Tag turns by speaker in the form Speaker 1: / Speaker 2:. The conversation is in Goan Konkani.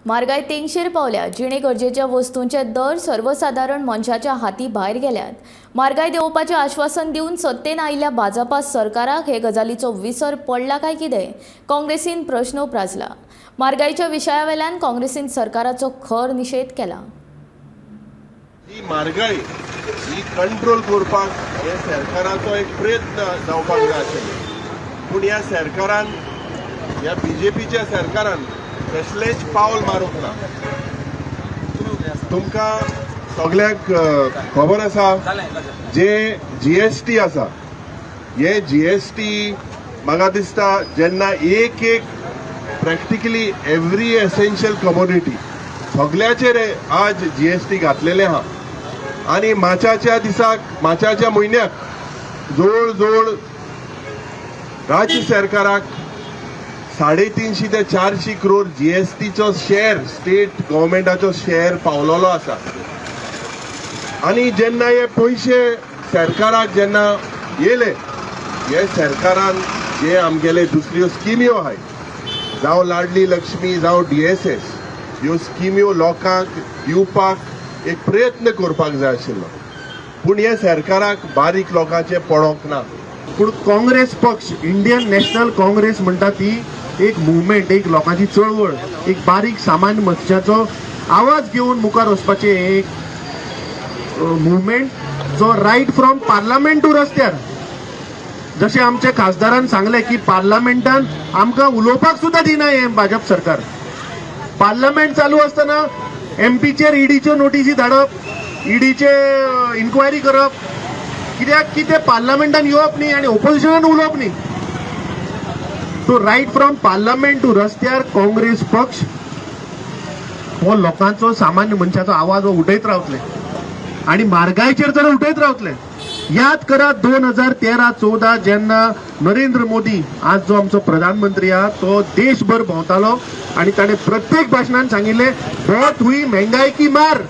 Speaker 1: म्हारगाय तेंगशेर पावल्या. जिणे गरजेच्या वस्तूंचे दर सर्वसादारण मनशाच्या हाती भायर गेल्यात. म्हारगाय देंवोवपाचें आश्वासन दिवन सत्तेन आयिल्ल्या भाजपा सरकाराक हे गजालीचो विसर पडला काय कितें, काँग्रेसीन प्रश्न उप्रासला. म्हारगायच्या विशया वेल्यान काँग्रेसीन सरकाराचो खर निशेध केला.
Speaker 2: ही म्हारगाय ही कंट्रोल करपाक हे सरकाराचो एक प्रयत्न जावपाक जाय आशिल्लो, पूण ह्या सरकारान, ह्या बीजेपीच्या सरकारान कसलेंच पावल मारूंक ना. तुमकां सगल्यांक खबर आसा, जे जीएसटी आसा, हे जीएसटी म्हाका दिसता जेन्ना एक एक प्रॅक्टिकली एवरी एसेन्शियल कमोडिटी सगल्याचेर आज जीएसटी घातलेले आहा आनी मार्चाच्या दिसाक, मार्चाच्या म्हयन्याक जवळ जवळ राज्य सरकाराक 350 ते 400 क्रोर जीएसटीचो शेअर, स्टेट गव्हर्मेंटाचो शेअर पावलेलो आसा. आनी जेन्ना हे पयशे सरकाराक जेन्ना येयले, हे सरकारान जे आमगेले दुसऱ्यो स्किम्यो आहाय, जावं लाडली लक्ष्मी, जावं डीएसएस, ह्यो स्किम्यो लोकांक दिवपाक एक प्रयत्न करपाक जाय आशिल्लो, पूण हे सरकाराक बारीक लोकांचें पडोंक ना.
Speaker 3: पूण काँग्रेस पक्ष, इंडियन नॅशनल काँग्रेस म्हणटा ती एक मुवमेंट, एक लोकांची चळवळ, एक बारीक सामान्य मनशाचो आवाज घेवन मुखार वचपाचें एक मुवमेंट, जो रायट फ्रॉम पार्लमेंट टू रस्त्यार. जशें आमच्या खासदारान सांगलें की पार्लमेंटान आमकां उलोवपाक सुद्दां दिना हें भाजप सरकार. पार्लमेंट चालू आसतना एमपीचेर ईडीच्यो नोटीसी धाडप, ईडीचे इन्क्वायरी करप, कित्याक की ते पार्लमेंटान येवप न्ही आनी ओपोजिशनान उलोवप न्ही. So right from parliament to रस्त्यार काँग्रेस पक्ष हो लोकांचो, सामान्य मनशाचो आवाज हो उठयत रावतले आणि म्हारगायचेर तर उठयत रावतले. याद करा, 2013-14 जेन्ना नरेंद्र मोदी, आज जो आमचो प्रधानमंत्री आहा, तो देशभर भोंवतालो आणि ताणें प्रत्येक भाशणान सांगिल्लें, "बहुत हुई महंगाई की मार."